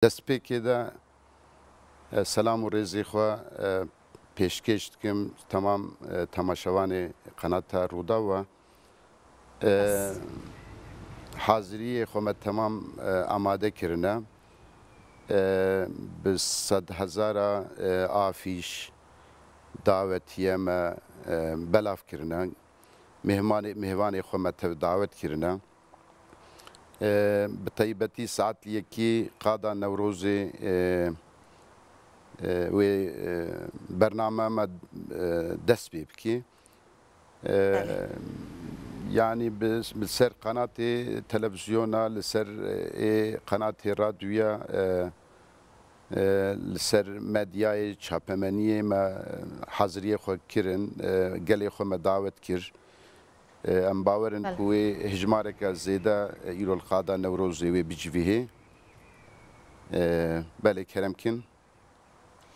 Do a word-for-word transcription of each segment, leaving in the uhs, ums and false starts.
Destpêkê de, e, selam û rêzê xwe, e, pêşkêş dikim temam, e, temaşevanê qenata Rûdaw ve. E, haziriyê xwe me temam, e, amade kirine. E, bi sedhezara, e, afîş, dawetiye me, e, belav kirine. Mêhmanê, mêvanê xwe me tev dawet kirine. E, bi taybetî saet yekî qada Newrozê, e, e, wê, e, bername me, e, dest pê bikî. E, Belê. Yanî bi, bi ser qenatê televizyona, li ser, e, qenatê radyoya, e, e, li ser medyayê, çapemeniyê me, e, haziriyê xwe kirin, e, gelê xwe me dawet kir. E, em bawer in Belê. ku wê hejmareke zêde, e, îro li qada Newrozê wê bicivîhê. E, belê, kerem kin.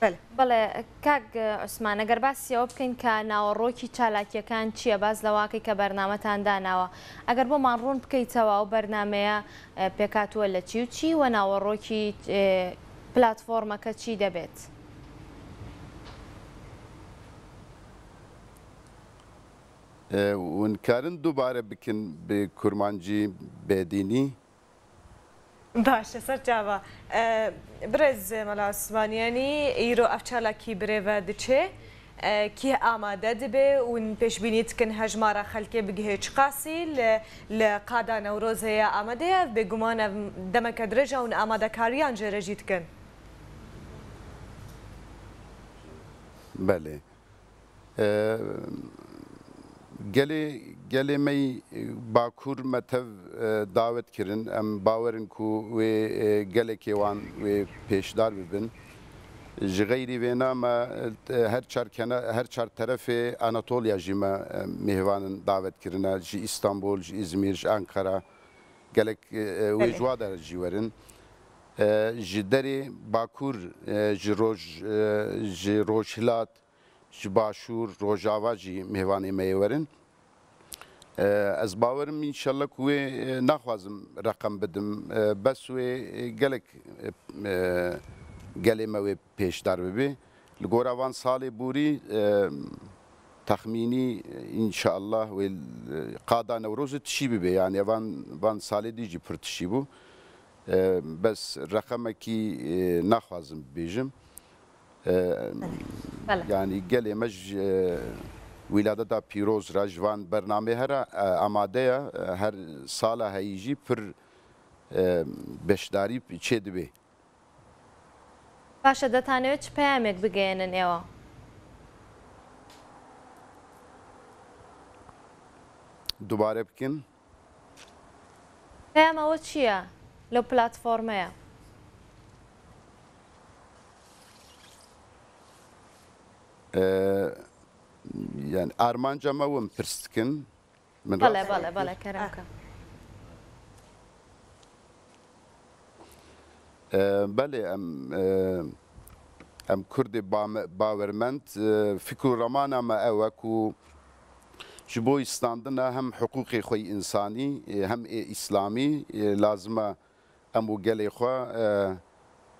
Belê. بەڵێ، کاک عوسمان، ئەگەر باسی ئەوە بکەین کە ناوەڕۆکی چالاکیەکان چییە، باز لەوە کەی کە بەرنامەتان داناوە، ئەگەر بۆمان ڕوون بکەیتەوە ئەو بەرنامەیە، ئە، پێکاتووە لە چی و چی و ناوەڕۆکی، ئێ، پلاتفۆرمەکە چی دەبێت؟ E, hûn karin dubare bikin bi kurmancî bêdînî? Baş e, ser çava. E, birêz Mela Osmaniyanî, îro ev çalakî birêve diçe. E, kî amade dibe û hûn pêşbînî dikin hejmara xelkê bigihê çiqasî li, li qada Newrozê ye amade ye? Ev bêguman ev demeke dirêj e, hûn amadekariyan jê re jî dikin. Belê. E, gelê, gelê me yî Bakur me tev, e, dawet kirin. Em bawer in ku wê, e, gelekê wan wê pêşdar bibin. Ji xeyrî vêna me, e, her çar kena-, her çar terefê Anatolya jî me, e, mêhvanin dawet kirine. Ji Îstanbul, ji Îzmîr, ji Ankara. Gelek, e, e, wê Belê. ji wa de jî werin. E, ji derê Bakur, e, ji roj, e, ji rojhilat, ji Başûr, Rojava jî mêvanê me yê werin. E, ez bawerim înşallah ku wê, e, naxwazim reqem bidim. E, bes wê, e, gelek, e, e, gelê me wê pêşdar bibe. Li gora van salê borî, e, texmînî, e, înşallah wê, e, qada Newrozê tişî bibe. Yani van, van salê dî jî pir tişî bû. E, bes reqemekî, e, naxwazim bibêjim. E, Belê. Belê. Yani gelê me ji, e, wîladeta pîroz re ji van bernamê here, e, amade ye. E, her sala heyî jî pir, e, beşdarî çê dibe. باشە، دەتانەوێت چ پەیامێک بگەیەنن ئێوە؟ دوباره بکن. پەیام ئەوە چییە لەو پلاتفۆرمەیە؟ ئە، یان ئارمانجە مە وم پرس دکن. من بەڵێ، ڕاست بەڵێ، بەڵێ، کەرەم کە. ئە، بەڵێ، ئەم، ئە، ئەم کوردێ بامە-، باوەرمەند، ئە، فکر و ڕەمانە مە ئەوە کو ji bo îstandina hem hiqûqê xwe yî însanî, ê, hem ê îslamî, ê, lazim e em û gelê xwe, e,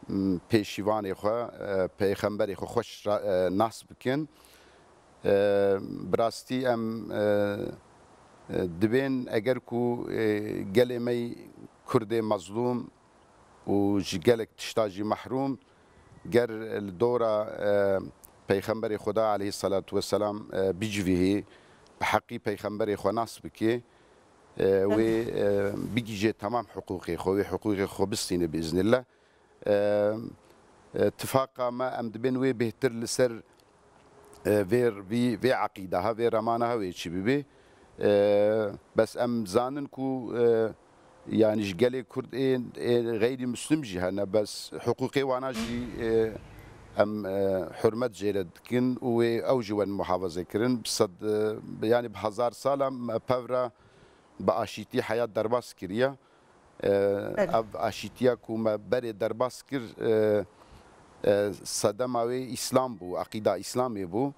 m, pêşîvanê xwe, e, peyxemberê xwe xweş ra-, e, nas bikin. E, bi rastî em, e, e, dibên eger ku, e, gelê me yî Kurdê mezlûm û ji gelek tişta jî mehrûm, ger li dora, e, Peyxemberê Xweda aleyhisselatu vesselam, e, bicivîhî, bi heqî Peyxemberê xwe nas bikê, e, wê, e, bigîjê temam hiqûqê xwe, wê hiqûqê xwe bistîne bi iznillah. E, e, tifaqa me em dibên wê bêhtir li ser e, vê, vî, vê eqîda ha, vê remana ha wê çi bibê. E, bes em zanin ku, e, yanî ji gelê Kurd ê, ê xeyrî Muslim jî hene, bes hiqûqê wana jî, e, em, e, hurmet jê re dikin û wê ew jî wen muhafaze kirin. Bi sed, e, yanî bi hezar sala me pevra bi aşîtî heyat derbas kiriye. E, Belê. Ev aşîtiya ku me berê derbas kir, e, e, sedema wê Îslam bû, eqîda Îslamê bû.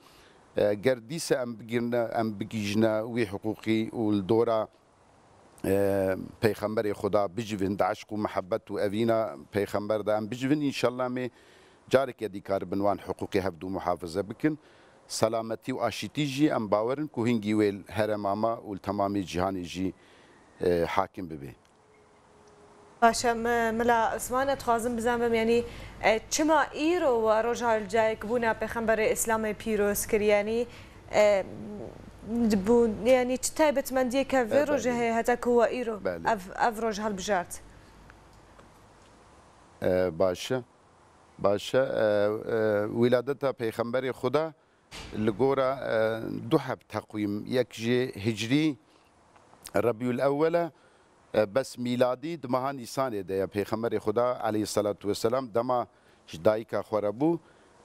E, ger dîse em bigirne, em bigihîjine wî hiqûqî û li dora e, Peyxemberê Xuda bicivin, di eşq û mihebet û evîna Peyxember de em bicivin, înşallah em ê careke dî karibin wan hiqûqê hevdû muhafize bikin. Selametî û aşîtî jî em bawer in ku hingî wê li herêma me û li temamê cîhanê jî, e, hakim bibe. Baş e, mi-, Mila Osman, ez dixwazim bizanibim, yanî, e, çima îro we roja li dayikbûna Pêxemberê Îslamê pîroz kir? Yanî, e, bû, yanî çi taybetmendiyeke vê E, rojê belê. Heye heta ku we îro Belê. ev, ev roj hilbijart? E, baş e. Baş e. E, e, wîladeta Pêxemberê Xuda li gora, e, du heb teqwîm, yek jê hicrî, Rebîul Ewwel e, e, bes mîladî di meha Nîsanê de ye. Pêxemberê Xuda aleyhisselatu vesselam dema ji dayika xwe re bû,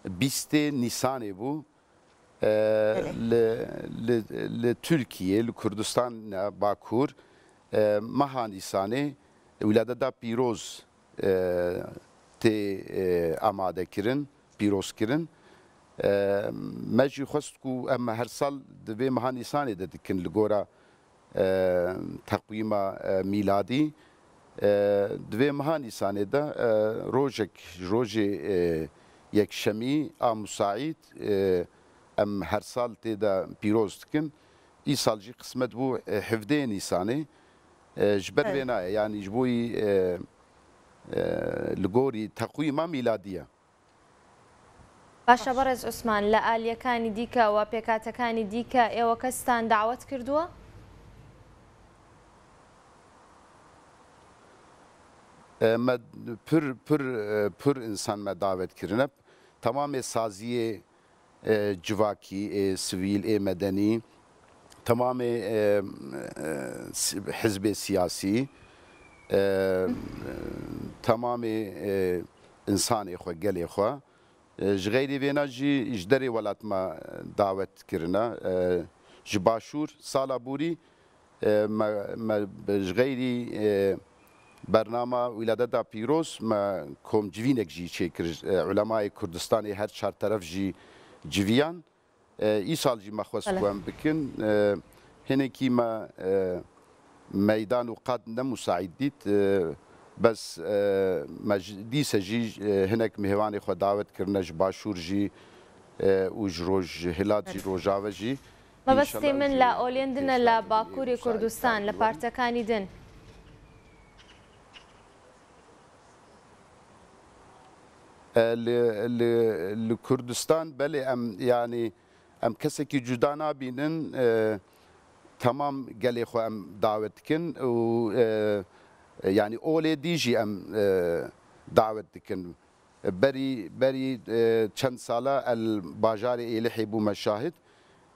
bîstê Nîsanê bû. E, Belê. li, li, li Tirkiyê, li Kurdistan, e, Bakur, e, meha Nîsanê wîladeta pîroz, e, tê, e, amade kirin, pîroz kirin. E, me jî xwest ku em her sal di vê meha Nîsanê de dikin li gora, e, teqwîma, e, mîladî. E, di vê meha Nîsanê de, e, rojek, rojê, e, yekşemî a musaîd, e, em her sal tê de pîroz dikin. Îsal jî qismet bû, e, hevdeyê Nîsanê. E, ji ber Evet. vê nayê, yanî ji bo yî, e, e, li gorî teqwîma mîladî ye. Baş e, Baş. Berêz Osman, li aliyekî dî we pêkhatekî dî, êwe kestan dawet kirdiye? E, me pir, pir, e, pir însan me dawet kirine. Temamê saziyê, e, civakî, ê sivîl, ê medenî, temamê, e, e, si-, hizbê siyasî, e, temamê, e, însanê xwe, gelê xwe. E, ji xeyrî vêna jî ji derê welat me dawet kirine. E, ji Başûr sala borî, e, me, me bi ji xeyrî, e, bernama Wîladeta Pîroz me komcivînek jî çêkir. E, ulemayê Kurdistanê her çar teref jî civiyan. E, îsal jî me xwest Belê. ku em bikin. E, hinekî me, e, meydan û qad ne musaîd dît. E, bes, e, me ji, dîse jî, e, hinek mêvanê xwe dawet kirine ji Başûr jî, e, û ji Roj, ji Hilat jî, Rojava jî. Mebestê Înşallah min ji la olên din e, pêşdar la dibin ê Bakurê musaîd Kurdistan, li werin. Partekî din. E, li, li, li Kurdistan belê em, yanî em kesekî cuda nabînin, e, temam gelê xwe em dawet dikin û, e, yanî olê dî jî em, e, dawet dikin. Berî, berî, e, çend sala el bajarê Êlihê bûme şahid.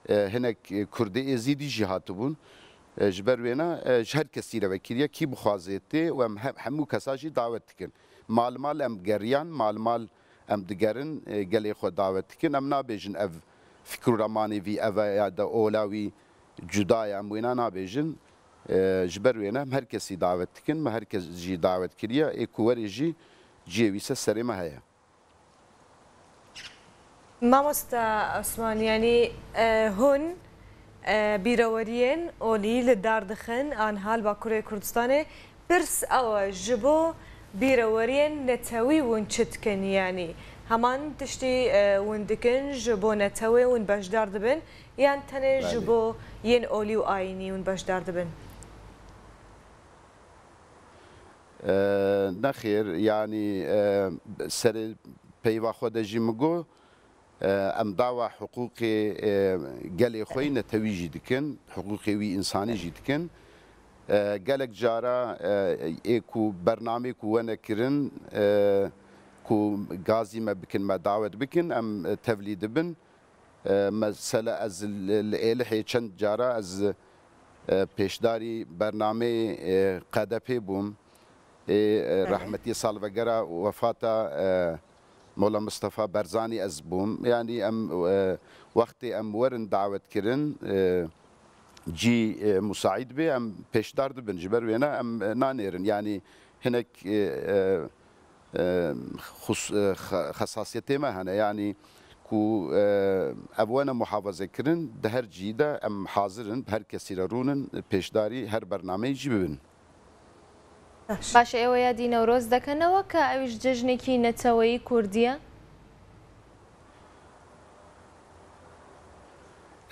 E, hinek, e, Kurdê Êzîdî jî hatibûn. E, ji ber wêna, e, ji her kesî re vekiriye, kî bixwaze tê û em he-, hemû kesa jî dawet dikin. Mal mal em geriyan, mal mal em digerin, e, gelê xwe dawet dikin. Em nabêjin ev fikr û remanê vî ev e ya da ola wî cuda ye, em wêna nabêjin. E, ji ber wêne em her kesî dawet dikin, me her kes jî dawet kiriye, ê ku were jî cihê wî ser serê me heye. Mamosta Osman, yanî, e, hûn, e, bîreweriyên olî li dar dixin, aniha li Bakurê Kurdistanê. Pirs ew e, ji bo bîreweriyên netewî hûn çi dikin? Yanî heman tiştî, e, hûn dikin, ji bo netewê hûn beşdar dibin, yan tenê ji Belê. bo yên olî û ayînî hûn beşdar dibin? E, nexêr, yanî, e, serê peyva xwe de jî min got, e, em dawa hiqûqê, e, gelê xwe yî netewî jî dikin, hiqûqê wî însanî jî dikin. E, gelek cara, e, ê ku bernamê ku wene kirin, e, ku gazî me bikin, me dawet bikin, em, e, tevlî dibin. E, mesela ez li, li Êlihê çend cara ez, e, pêşdarî bernameyê, e, Q D P bûm. Ê, e, Belê. rehmetî salvegera wefata, e, Mola Mistefa Berzanî ez bûm. Yanî em, e, wextê em werin dawet kirin, e, cî, e, musaîd bê, em pêşdar dibin. Ji ber wêne em, e, nanêrin. Yanî hinek, e, e, e, xus-, e, xe-, xesasiyetê me hene. Yanî ku, e, ev wene muhafaze kirin, di her cihî de em hazir in, bi her kesî re rûnin, pêşdarî her bernameyê jî bibin. Baş. Baş, ئێوە یادی نەورۆز دەکەنەوە کە ئەویش جەژنێکی نەتەوەی کوردیە؟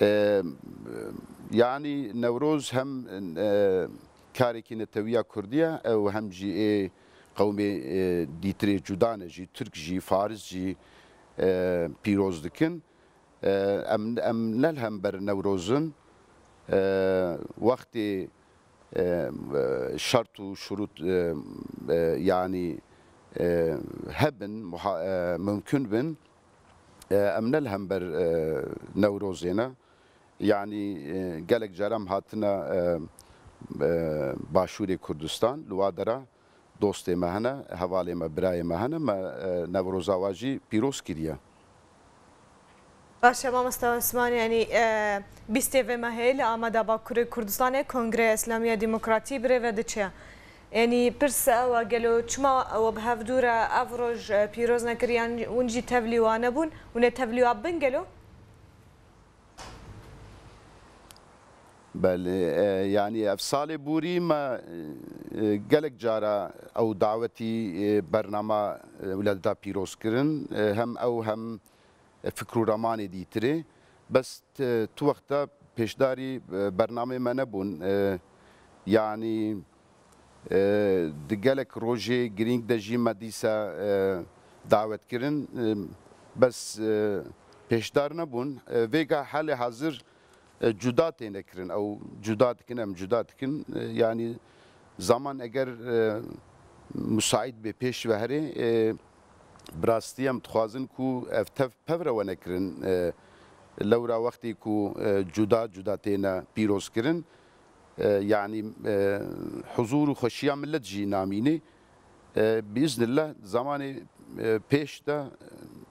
E, yanî Newroz hem, e, karekî netewiya Kurdî ye, ew hem jî ê qewmê, e, dîtirê cuda ne jî, Tirk jî, Faris jî, e, pîroz dikin. E, em, em ne li hember Newroz in. E, wextê, e, şert û şurût, e, e, yanî, e, hebin, muha-, e, mumkin bin, e, em ne li hember, e, Newrozê ne. Yanî, e, gelek cara em hatine, e, e, Başûrê Kurdistan, li wa dera dostê me hene, hevalê me, birayê me hene, me, e, Newroza wa jî pîroz kiriye. Baş e, mamosta Osman, yanî, e, bîstê vê mehê li Ameda Bakurê Kurdistanê Kongreya Îslamiya Demokratî bi rê ve diçe. Yanî, pirs ew e, gelo çima ew bi hevdû re ev roj, e, pîroz nekir, yan hûn jî tevlî wa nebûn, hûn ê tevlî wa bibin gelo? Belê, e, yanî ev salê borî me, e, gelek cara ew dawetî, e, bernama, e, wila dida pîroz kirin, e, hem ew hem fikr û ramanê dîtirê. Bes ti, tu wexta pêşdarî, e, bernamê me nebûn. E, yanî, e, di gelek rojê girîng de jî me dîsa, e, dawet kirin. E, bes, e, pêşdar nebûn. E, vêga halê hazir, e, cuda têne kirin. Ew cuda dikin, em cuda dikin. E, yanî zaman eger, e, musaîd bê pêş ve herê, e, bi rastî em dixwazin ku ev tev pevre wene kirin. E, lewra wextê ku, e, cuda cuda têne pîroz kirin, e, yanî, e, huzûr û xweşiya millet jî namînê. E, biiznillah zamanê, e, pêş de, e,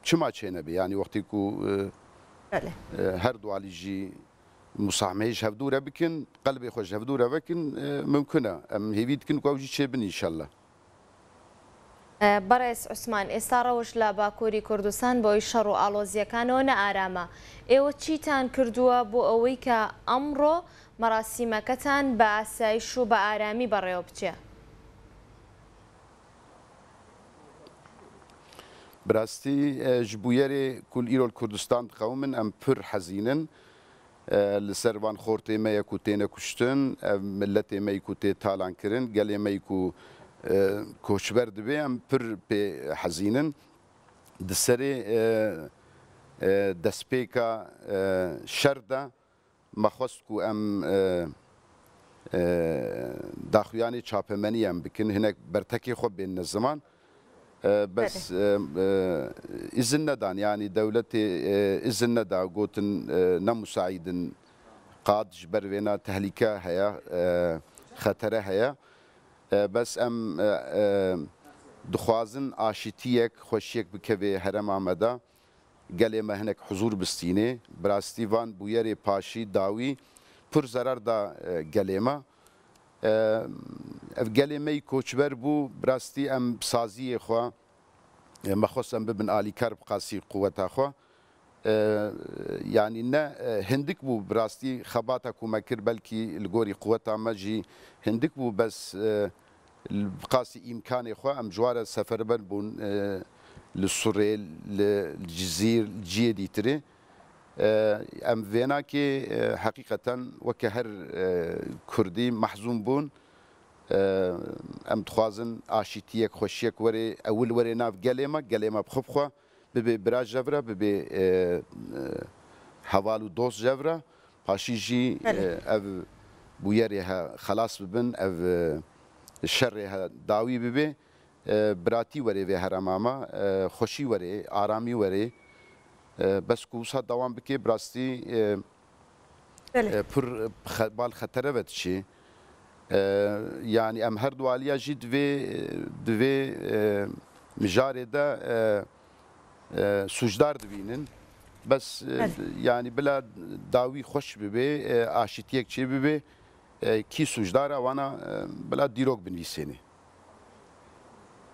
çima çênebe? Yanî wextê ku, e, Belê. e, her du alî jî musamehê ji hevdû re bikin, qelbê xwe ji hevdû re vekin, e, mimkun e. Em hêvî dikin ku ew jî çêbin înşallah. بەڕێز عوسمان، ئێستا ڕەوش لە باکووری کوردستان بۆی شەڕ و ئاڵۆزیەکانەوە نەئارامە. ئێوە چیتان کردووە بۆ ئەوەی کە ئەمڕۆ مەراسیمەکەتان بە ئاسایش و بە ئارامی بەڕێوە بچێ؟ Bi rastî, e, ji bûyerê ku li îro li Kurdistan diqewimin, em pir hezîn in. E, li ser van xortê me ye ku têne kuştin, ev miletê me yî ku tê talankirin, gelê me yî ku, e, koçber dibe, em pir pê hezîn in. Di serê, e, e, destpêka, e, şer de me xwest ku em, e, e, daxuyanê çapemenî em bikin, hinek bertekê xwe bênine ziman. E, bes, Belê. e, e, izin nedan, yanî dewletê, e, izin neda, gotin, e, ne musaîd in, qad ji ber vêna tehlîke heye, e, xetere heye. E, bes em, e, e, dixwazin aşîtiyek, xweşiyek bikeve herêma me de. Gelê me hinek huzûr bistînê. Bi rastî van bûyerê paşî, dawî pir zerar da, e, gelê me. E, ev gelê me yî koçber bû, bi rastî em bi saziyê xwe, e, me xwest em bibin alîkar bi qasî quweta xwe. E, yanî ne, e, hindik bû bi rastî xebata ku me kir, belkî li gorî quweta me jî hindik bû, bes, e, Li qasî îmkanê xwe em ji wa re seferber bûn, e, li Surê, li, li Cizîr, li cihê dîtirê. E, em vênakê, e, heqîqeten weke her, e, Kurdî mehzûn bûn. E, em dixwazin aşîtiyek, xweşiyek were, ewil were nav gelê me, gelê me bi xwe bi xwe bibe bira jev re, bibe, e, e, heval û dost jev re. Paşî jî, Belê. e, ev bûyerê he xelas bibin, ev, e, şerê he dawî bibe. E, biratî were vê herêma me, e, xweşî were, aramî were. E, bes ku wisa dewam bike, bi rastî, e, Belê. e, pir xe-, bal xetere ve diçe. E, yanî em her du aliya jî di vê, di vê, e, mijarê de, e, e, sûcdar dibînin. Bes, e, Belê. yanî bila dawî xweş bibe, e, aşîtiyek çê bibe, e, kî sûcdar e, wana, e, bila dîrok binivîsêne.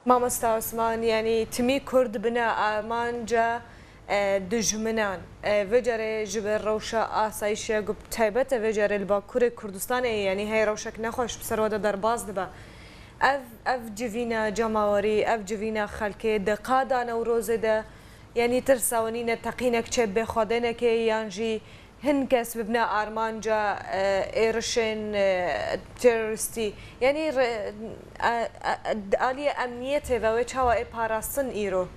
Mamosta Osman, yanî timî Kurd bine amanca, e, dijminan, e, vê carê ji ber rewşa asayişê ku bi taybet e vê carê li Bakurê Kurdistanê, yanî hey rewşek nexweş bi ser we de derbas dibe. Ev, ev civîna cemawerî, ev civîna xelkê di qada Newrozê de, yanî tirsa we nîne teqînek çê bê xwedênekê yan jî hin kes bibine armanca, e, êrişên, e, terorîstî. Yanî re-, e, e, di aliyê emniyetê ve wê çawa ê parastin îro?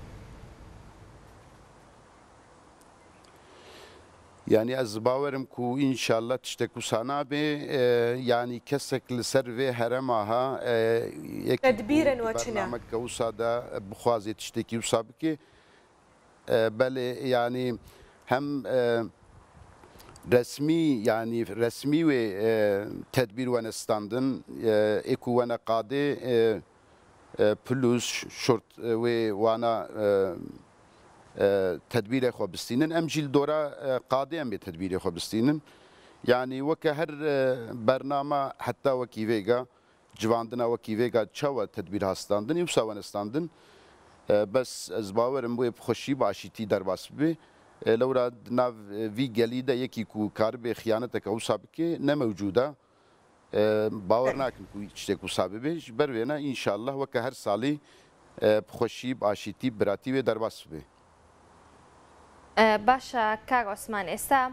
Yanî ez bawerim ku înşallah tiştek wisa nabe, e, yanî kesek li ser vê herema ha, e, yekî ku Tedbîrên di we çi ne? bernameke wisa de bixwaze tiştekî wisa bike, e, belê yanî hem, e, resmî, yanî resmî wê, e, tedbîr wene standin, e, ê ku wene qadê, e, e, plus, şort, e, wê wana, e, e, tedbîrê xwe bistînin. Em jî li dora, e, qadê em ê tedbîrê xwe bistînin. Yanî weke her, e, bernama heta wekî vêga, civandina wekî vêga çawa tedbîr ha standin, ê wisa wene standin. E, bes ez bawerim wê bi xweşî, bi aşîtî derbas bibe. E, lewra di nav, e, vî gelî de yekî ku karibe xiyaneteke wisa bike, ne mewcûd e. E, bawer nakim ku tiştek wisa bibe. Ji ber vêne, înşallah, weke her salî, e, bi xweşî, bi aşîtî, bi biratî wê derbas bibe. E, baş e, kak Osman, ئێستا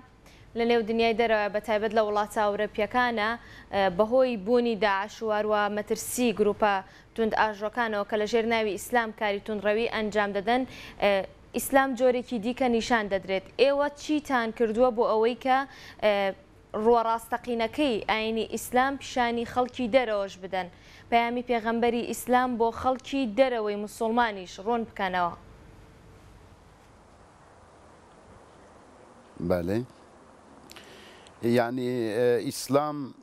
لە نێو دنیای دەرەوە، بە تایبەت لە وڵاتە ئەوروپیەکانە، e، بەهۆی بوونی داعش و هەروە مەترسی گروپە توند ئاژۆکانەوە کە لە ژێر ناوی ئیسلام کاری توندڕەوی ئەنجام دەدەن، e، ئیسلام جۆرێکی دیکە نیشان دەدرێت. ئێوە چیتان کردووە بۆ ئەوەی کە، e، ڕووە ڕاستەقینەکەی ئاینی ئیسلام پیشانی خەڵکی دەرەوەش بدەن، پەیامی پێغەمبەری ئیسلام بۆ خەڵکی دەرەوەی موسوڵمانیش ڕوون بکەنەوە؟ Belê. Yanî, e, îslam,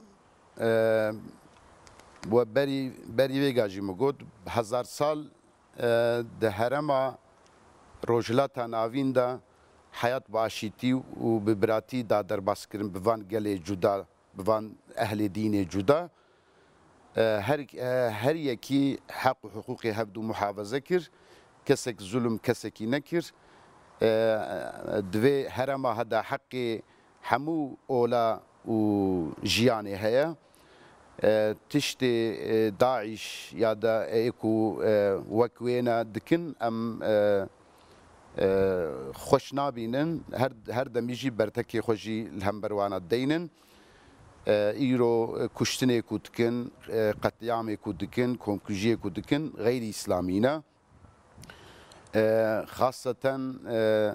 e, we berî, berî vêga jî min got, hezar sal, e, di herema Rojhilata Navîn de heyat bi aşîtî û bi biratî da derbaskirin bi van gelê cuda, bi van ehlê dînê cuda. E, her, e, her yekî heq û hiqûqê hevdû muhafaze kir. Kesek zulm kesekî nekir. E, di vê herema heda heqê hemû ola û jiyanê heye. E, tiştê, e, DAIŞ ya da ê ku, e, wek wêne dikin, em, e, e, xweş nabînin. Her, her demî jî bertekê xwe jî li hember wana deynin. E, îro, e, kuştinê ku dikin, e, qetlîamê ku dikin, komkujiyê ku dikin, xeyrî îslamî ne. E, xaseten, e,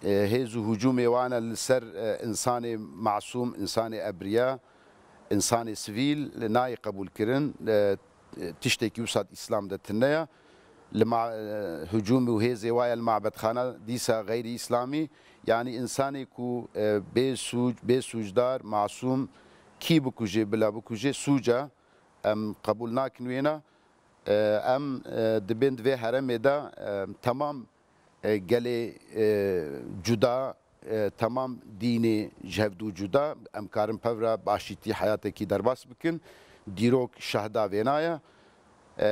e, hêz û hicûmê wan e li ser, e, însanê masûm, însanê ebriya, însanê sivîl nayê qebûlkirin. E, tiştekî wisa di îslam de tune ye. Li ma, e, hicûm û hêzê wa ye li mabetxana dîsa xeyrî îslamî, yanî însanê ku, e, bê sûc, bê sûcdar, masûm, kî bikuje, bila bikuje, sûc e. Em qebûl nakin wêna. E, em, e, dibên di vê heremê de, e, temam, e, gelê, e, cuda, e, temam dînê ji hevdû cuda, em karin pevra bi aşîtî heyatekî derbas bikin. Dîrok şehda vêna ye. E,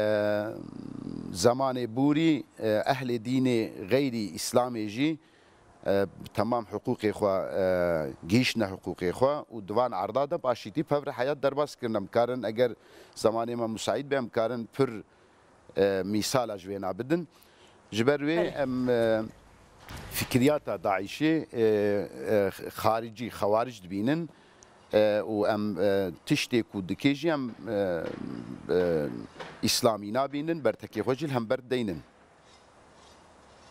zemanê bûrî, e, ehlê dînê xeyrî îslamê jî, e, bi temam hiqûqê xwe, e, gihîştine hiqûqê xwe û di van erda de bi aşîtî pevra heyat derbas kirine. Em karin, eger zemanê me musaîd be, em karin pir, e, mîsala ji vêna bidin. Ji ber wê em, e, fikriyata DAIŞê, e, e, xaricî, xewaric dibînin, e, û em, e, tiştê ku dike jî em, e, e, îslamî nabînin, bertekê xwe jî li hember deynin.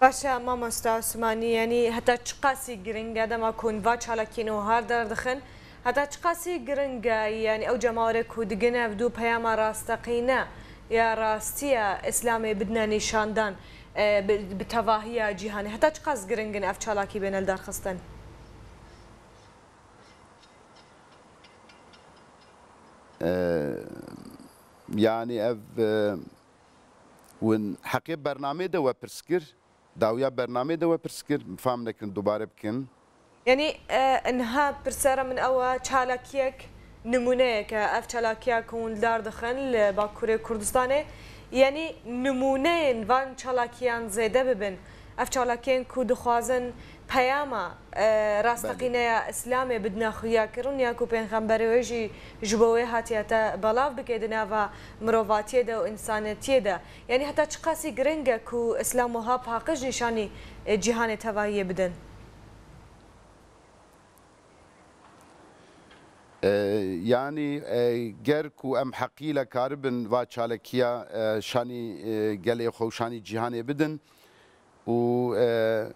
Baş e, mamosta Osmanî, yanî heta çiqasî giring e dema ku hûn va çalakiyên wiha li dar dixin, heta çiqasî giring e, yanî ew cemawerê ku digin ev du peyama rasteqîne ya rastiya Îslamê bidine nîşandan, e, bi, bi tevahiya cîhanê, heta çiqas giring in ev çalakî bêne li dar xistin? E, yanî ev, e, win heqê bernamê de we pirs kir, dawiya bernamê de we pirs kir, min fam nekirin, dubare bikin. Yanî, e, niha pirsera min ew e, çalakiyek, nimûneyek e, ev çalakiya ku hûn li dar dixin li Bakurê Kurdistanê, Yanî nimûneyên van çalakiyan zêde bibin. Ev çalakiyên ku dixwazin peyama, e, rasteqîne ya Îslamê bidine xuyakirin ya ku Pêxemberê wê jî ji bo wê hatiye te belav bike di nava mirovatiyê de û însanetiyê de. Yanî heta çiqasî giring e ku Îslam wiha paqij nîşanî, e, cîhanê tevahiyê bidin? E, yanî, e, ger ku em heqîle karibin va çalekiya, e, şanî, e, gelê xwe û şanî cîhanê bidin û, e,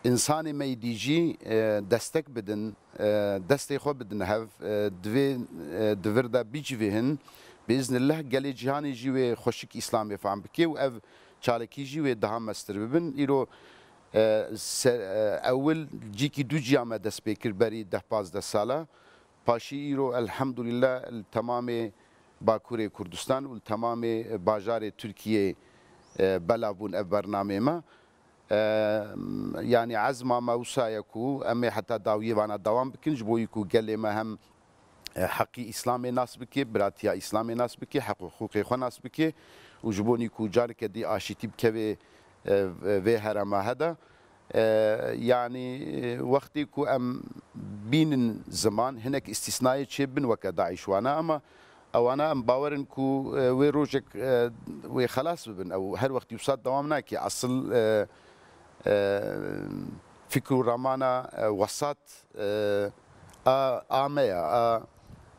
însanê me yî dî jî, e, destek bidin, e, destê xwe bidin hev, e, di vê, e, di vir de bicivîhin, bi îznillah gelê cîhanê jî wê xweşik Îslamê fehm bike û ev çalekî jî wê daha mestir bibin. Îro E, se-, e, ewil cîkî du ciya me dest pê kir berî deh pazdeh sala. Paşî îro elhemdulîllah li temamê Bakurê Kurdistan û li temamê bajarê Tirkiyê, e, belav bûn ev bernameyê me. E, yanî ezma me wisa ye ku em ê heta dawiyê vana dewam bikin, ji bo ku gelê me hem e, heqî Îslamê nas bike, biratiya Îslamê nas bike, heq û hiqûqê xwe nas bike û ji bo nî ku careke dî aşîtî bikeve, e, vê herema he de. E, yanî, e, wextê ku em bînin ziman, hinek îstîsnayê çêbin weke DAIŞ wana, ama ewana em bawer in ku, e, wê rojek, e, wê xelas bibin. Ew her wextî wisa dewam nake. Esil, e, e, fikr û ramana, e, wesat, e, a, a me ya, a,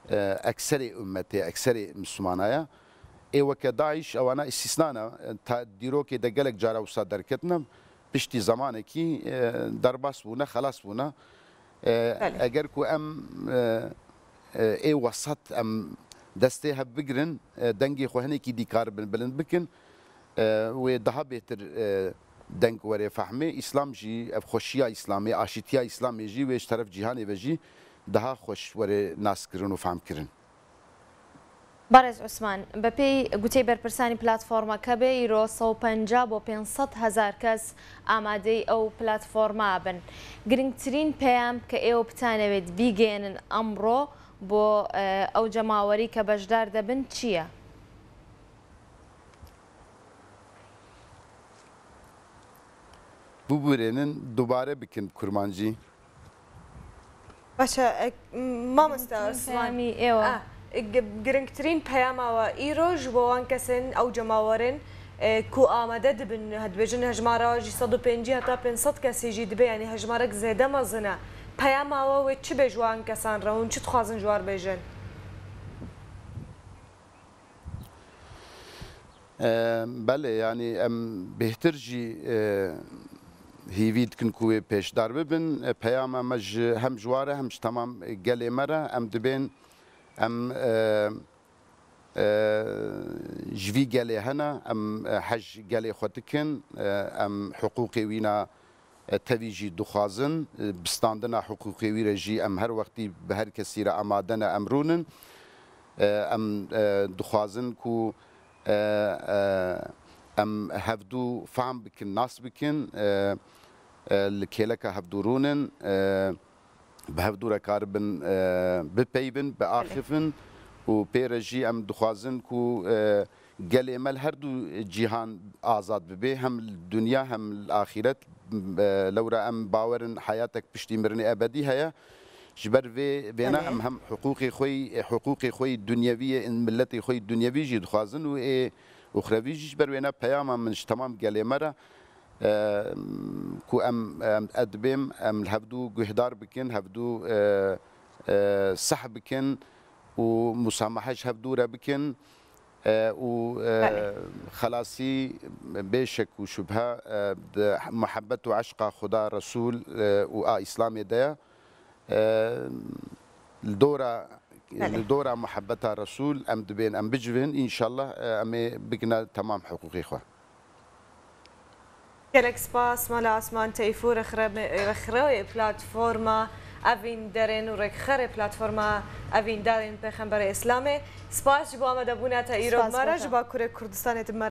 e, ekserê ummetê, ekserê Mislimana ya. Ê weke DAIŞ ewana îstîsna ne. Ta dîrokê de gelek cara wisa derketine, piştî zemanekî, e, derbas bûne, xelas bûne. E, Belê. Eger ku em, e, e, ê wesat em destê hev bigrin, e, dengê xwe hinekî dî karibin bilind bikin, e, wê daha bêtir, e, deng were fehmê. Îslam jî, ev xweşiya Îslamê, aşîtiya Îslamê jî wê ji teref cîhanê ve jî daha xweş were naskirin û fehmkirin. بەڕێز عوسمان، بەپێی گوتەی بەرپرسانی پلاتفۆرمەکە بێ ئیرۆ سەد و پەنجا بۆ پێنج سەد هەزار کەس ئامادەی ئەو پلاتفۆرمە بن. گرنگترین پەیام کە ئێوە بتانەوێت بیگەیەنن ئەمڕۆ بۆ ئەو جەماوەری کە بەشدار دەبن چییە؟ Bibûrênin dubare bikin kurmancî. Baş e, mamoste Osman. Peyamî êwa. Ah, gi- Giringtirîn peyama we îro ji bo wan kesên ew cemawerên e, ku amade dibin, dibêjin hejmara jî sed û pêncî heta pênc sed kesî jî dibe, yanî hejmarek zêde mezin e. Peyama we wê çi be ji wan kesan re? Hûn çi dixwazin ji wan bêjin? Belê, yanî em bêhtir jî hîvî dikin ku wê pêşdar bibin. Peyama me ji hem ji wan re hem ji temam gelê me re em dibên em ji vî gelê hene, em hej gelê xwe dikin, em hiqûqê wîna tevî jî dixwazin. Bi standina hiqûqê wî re jî em her wextî bi her kesî re amade ne, em rûnin. Em dixwazin ku em hevdû fehm bikin, nas bikin, li kêleka hevdû rûnin. Bi hevdû re karibin bipeyvin, biaxifin û pê re jî em dixwazin ku gelê me li her du cîhan azad bibe, hem li dinya hem li axîret. Lewra em bawer in heyatek piştî mirinê ebedî heye. Ji ber vê vêna em hem hiqûqê xwe yî, hiqûqê xwe yî dunyevî yê, miletê xwe yî dunyevî jî dixwazin û ê uxrevî jî. Ji ber wêna peyama min ji temam gelê me re, e, ku em, em, ez dibêm em li hevdû guhdar bikin, hevdû, e, e, seh bikin û musamahe ji hevdû re bikin, e, û, e, Belê. Xelasî bê şek û şubhe, e, di muhebbet û eşqa Xuda, Resûl, e, û a Îslamê de ye. E, li dora, Belê. Li dora muhebbeta Resûl em dibên, em bicivin, înşallah, e, em ê bigine temam hiqûqê xwe. Gelek spas Mela Osman Teyfû, rêxre-, rêxrewê platforma Evîn Derên û rêkxerê platforma Evîn Derên Pêxemberê Îslamê. Spas ji bo amadebûna te îro bi me re, ji Bakurê Kurdistanê tu bi me re